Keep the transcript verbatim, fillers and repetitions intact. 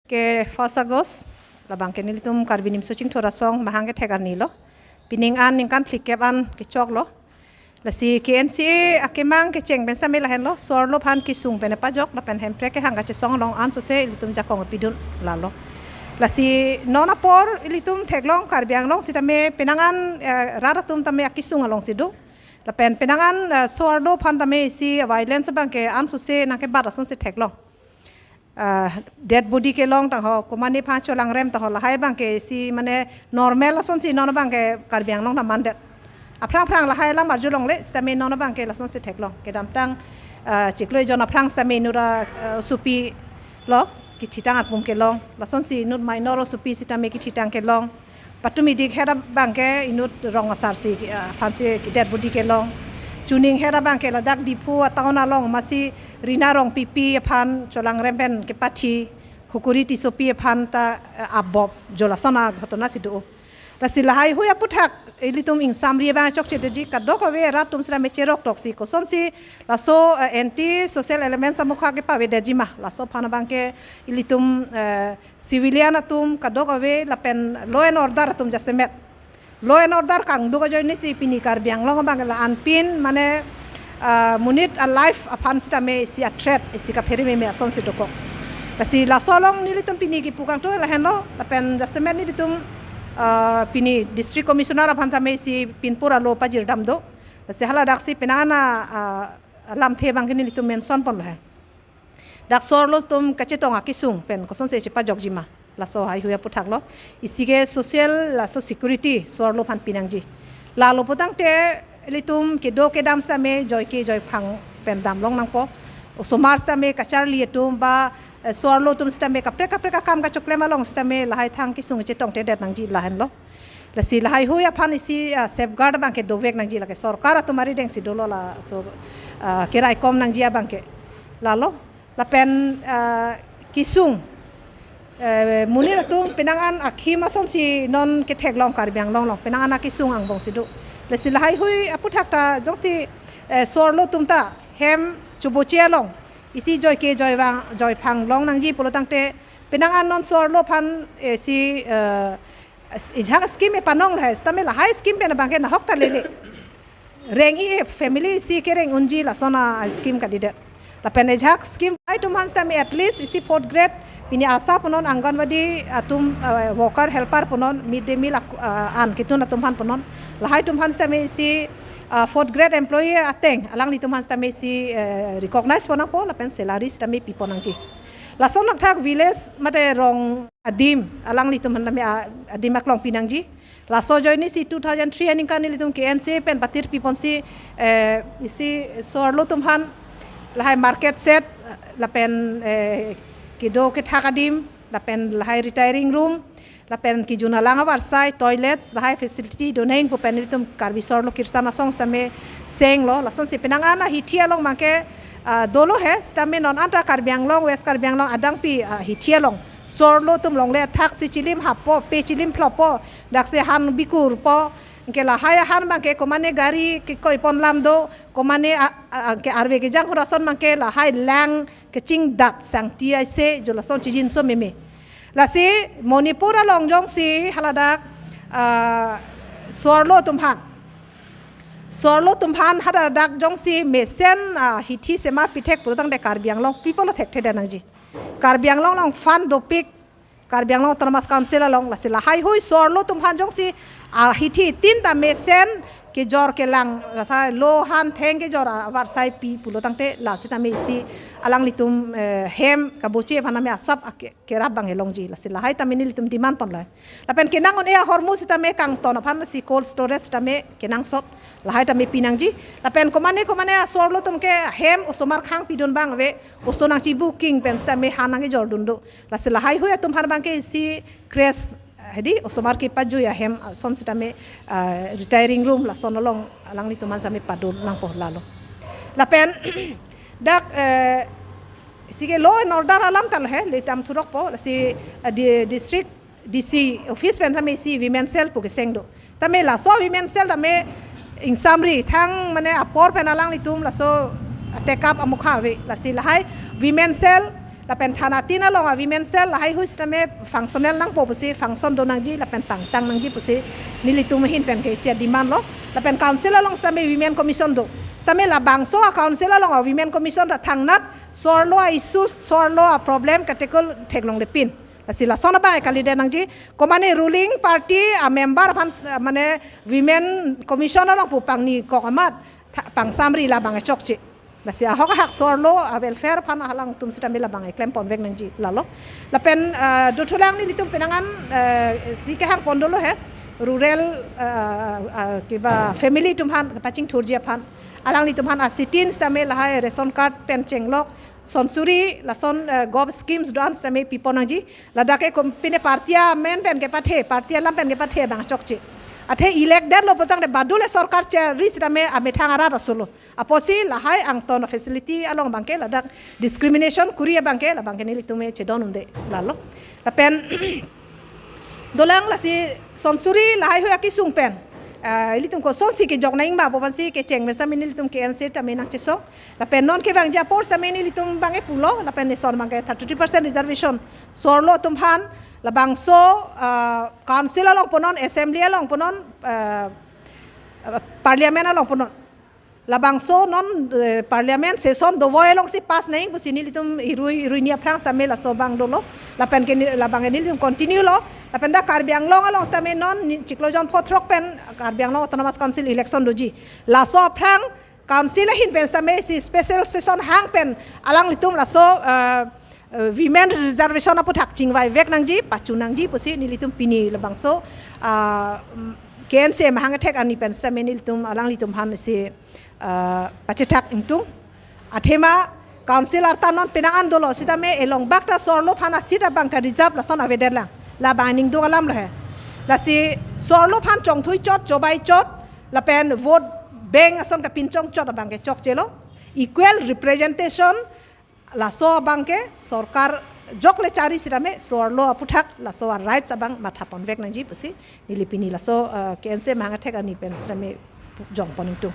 Ke first August, labang ke nelitum Karbi Nimso Chingthur Asong mahang kethek arni lo. Pining an ningkan phlikep an kechok lo. Lasi K N C A akemang kecheng pen sitame lahenlo, so-arlo aphan kesung pen pajok, lapen Hemprek kehang kachesong along ansose ilitum jakong pidun lalo. Lasi non apor ilitum theklong Karbi Anglong sitame penang an, eh, rat atum tame akesung alongsi do. Lapen penang an, eh, so-arlo aphan tame isi violence abang ke ansose nangkebat asonsi theklong. Ah, dead body kelong tangho, komane aphan cholangrem tangho, lahai abang ke isi mane normal asonsi non abang ke Karbi Anglong ta mandet. Aphrang aphrang lahai alam arjulongle, sitame non abang ke lasonsi theklong. Kedamtang, ah, chiklo ejon aphrang sitame inut ra, ah, osopi lo, kethitang atum kelong. Lasonsi inut minor osopi sitame kethitang kelong. Patumi dik het abang ke inut rong asarsi, ah, aphansi dead body kelong. Chuning het abang ke ladak Diphu atown along masi Rina Rongpipi aphan cholangrem pen kepathi, Hukuri Tissopi aphan ta, eh, abop jo lason aghotona si do. Lasi lahai hui aputhak ilitum ingsamri abang chokchedetji, kadokave rat atum sitame cherok toksi kosonsi laso, eh, anti social elements amokha kepavedetji ma, laso aphan abang ke ilitum, eh, civilian atum kadokave lapen law and order atum jasemet. Law and order kangduk ajoinesi pini Karbi Anglong abang la-anpin mane, ah, monit a-life aphan sitame isi a-threat, isi kaphere meme asonsi dokok. Lasi laso along nelitum pini kipu kangtung lahenlo, lapen jasemet nelitum, ah, pini District Commissioner aphan sitame isi pinpur alo pajirdam do. Lasi haladaksi penang an, ah, alamthe abang ke nelitum mention ponlo he. Dak so-arlo atum kachetong akesung pen kosonsi chepajokji ma, laso haihui aputhak lo. Isi ke social laso security so-arlo aphan pinangji. Lalo putangte ilitum kedo kedam sitame joike joiphang pen damlong nangpo. Osomar sitame kacharli atum ba, eh, so-arlo atum sitame kaprek kaprek akam kachoklem along sitame lahai thang kesung chetongtedet nangji lahenlo. Lasi lahai hui aphan isi, ah, safeguard abang ke dovek nangji, lake sorkar atum arideng si dolo laso, ah, keraikom nangji abang ke. Lalo, lapen, ah, kesung, eh, monit atum penang an akhim asonsi non ketheklong Karbi Anglong along, penang an akesung angbong si do. Lasi lahai hui aputhak ta jongsi, eh, so-arlo atum ta hem choboche along isi joike joivang joiphang long nangji pulotangte penang an non so-arlo aphan, eh, si, eh, Ejak scheme epanong lahai, sitame lahai scheme pen abang ke nahok ta lele. Reng-i family isi kereng unji lason a-scheme kalidet. Lapen ejak scheme lahai atum aphan sitame at least isi fourth grade, pini ASHA punon, Anganwadi atum, eh, worker helper punon, mid day meal ak-, eh, an ketun atum aphan punon. Lahai atum aphan sitame isi, eh, fourth grade employee ateng, alanglitum aphan sitame isi, eh, recognize pon nangpo, lapen salary sitame pi pon nangji. Lason langthak village mate rong adim, alanglitum aphan tame a-, adim aklong pinangji. Laso ajoinesi two thousand three aningkan nelitum K N C A pen patir piponsi, eh, isi so-arlo atum aphan lahai market shed, lapen, eh, kedo kethak adim, lapen lahai retiring room, lapen kejun alang avarsai, toilets, lahai facility doneng pu pen nelitum Karbi so-arlo Kirstan Asong sitame senglo, lasonsi penang an ahithi along abang ke, ah, dolo he, sitame non anta Karbi Anglong, West Karbi Anglong adangpi, ah, ahithi along so-arlo atum longle athaksi chilim happo, pe chilim phloppo, daksi han bikurpo, anke lahai ahan abang ke komane gari kekoi pon lam do, komane a, a, anke arve kejang hur ason abang ke lahai lang kechingdat sangti aise jo lason chijinso meme. Lasi Manipur along jongsi haladak, ah, so-arlo atum aphan, so-arlo atum aphan haladak jongsi mesen, ah, hithi semar pithek pulotangte Karbi Anglong people lo thekthedet nangji. Karbi Anglong along fund dopik, Karbi Anglong Autonomous Council along, lasi lahai hui so-arlo atum aphan jongsi, ah, hithi tin ta mesen kejor kelang, lasi lo han theng kejor, ah, avarsai pi pulotangte, lasi tame isi alanglitum, eh, hem kaboche aphan tame asap ake-, kerap abang kelongji, lasi lahai tame nelitum demand ponlo. Lapen kenang un-e ahormu sitame kangton aphan si cold storage sitame kenangsot, lahai tame pinangji. Lapen komane komane a-so-arlo atum ke hem osomar khang pidun abang ave, oso nangchi booking pen sitame han nangkejordun do. Lasi lahai hui atum aphan abang ke isi crash, hedi osomar kepajui ahem ason sitame, ah, retiring room lason along alanglitum aphan sitame padun nangpo lalo. Lapen dak, eh, isi ke law and order alam ta lo he, le tam thurokpo, lasi, ah, di-, district D C office pen tame isi women cell pu keseng do. Tame laso women cell tame ingsamri thang mane apor pen alanglitum laso take up amokha ave. Lasi lahai women cell Lapen thana tin along a women cell lahai hui sitame functional nangpo pusi, function do nangji lapen pangtang nangji pusi nelitum ahin pen ke isi a-demand lo. Lapen council along sitame women commission do. Sitame labangso a-council along a women commission ta thangnat so-arlo a-issues, so-arlo a-problem katackle theklonglepin. Lasi lason abang kalidet nangji. Komane ruling party a-member aphan, eh, mane women commission along pu pangni kok amat, tha-, pangsamri labang chokche. Lasi ahok ahak so-arlo a-welfare aphan alangtum sitame labang keklem ponvek nangji lalo. Lapen, eh, dothulang nelitum penang an, eh, si kehang pon dolo he. Rural, eh, eh, kiba family atum aphan pachingthurji aphan, alanglitum aphan a-sit-in sitame lahai ration card pen chenglok, sonsuri lason, eh, gov schemes do-an sitame pipon nangji. Ladak ke kom-, pine party amen pen kepathe, party alam pen kepathe abang chokche. Athe elect detlo putangte badule sorkar cheri sitame amethang arat asolo. Apotsi lahai angton a-facility along abang ke ladak discrimination kuri abang ke, labang ke nelitum chedon unde lalo. Lapen dolang lasi sonsuri lahai hui akesung pen, ah, ilitum kosonsi kejok nangji ma pu aphansi kecheng pen sitame nelitum K N C tame nangchesong. Lapen non kevangji apor sitame nelitum abang ke pulo, lapen nison abang ke thirty-three percent reservation so-arlo atum aphan, labangso, ah, council along punon, assembly along punon, ah, ah, parliament along punon. Labangso non, eh, parliament session dovoi alongsi pass nangji pusi nelitum irui, irui ni aphrang sitame laso abang dolo. Lapen ke ni, labang ke nelitum continue lo. Lapen dak Karbi Anglong along sitame non ni chiklo jon phothrok pen Karbi Anglong Autonomous Council election doji. Laso aphrang council ahin pen sitame isi special session hang pen alanglitum laso, eh, eh, women reservation aputhak chingvaivek nangji, pachu nangji pusi nelitum pini labangso, ah, mm, K N C mahang athek arni pen sitame nelitum alanglitum aphan isi, ah, pachethak ingtung. Athema council arta non penang an dolo sitame elongbak ta so-arlo aphan a-seat abang ke-reserve lason avedet lang. Labang ningduk alam lo he. Lasi so-arlo aphan chongthui chot, chobai chot, lapen vote bank ason kapinchong chot abang ke chokchelo. Equal representation laso abang ke sorkar jokle chari sitame so-arlo aputhak laso a-rights abang matha ponvek nangji pusi neli pini laso, eh, K N C mahang athek arni pen sitame jong pon ingtung.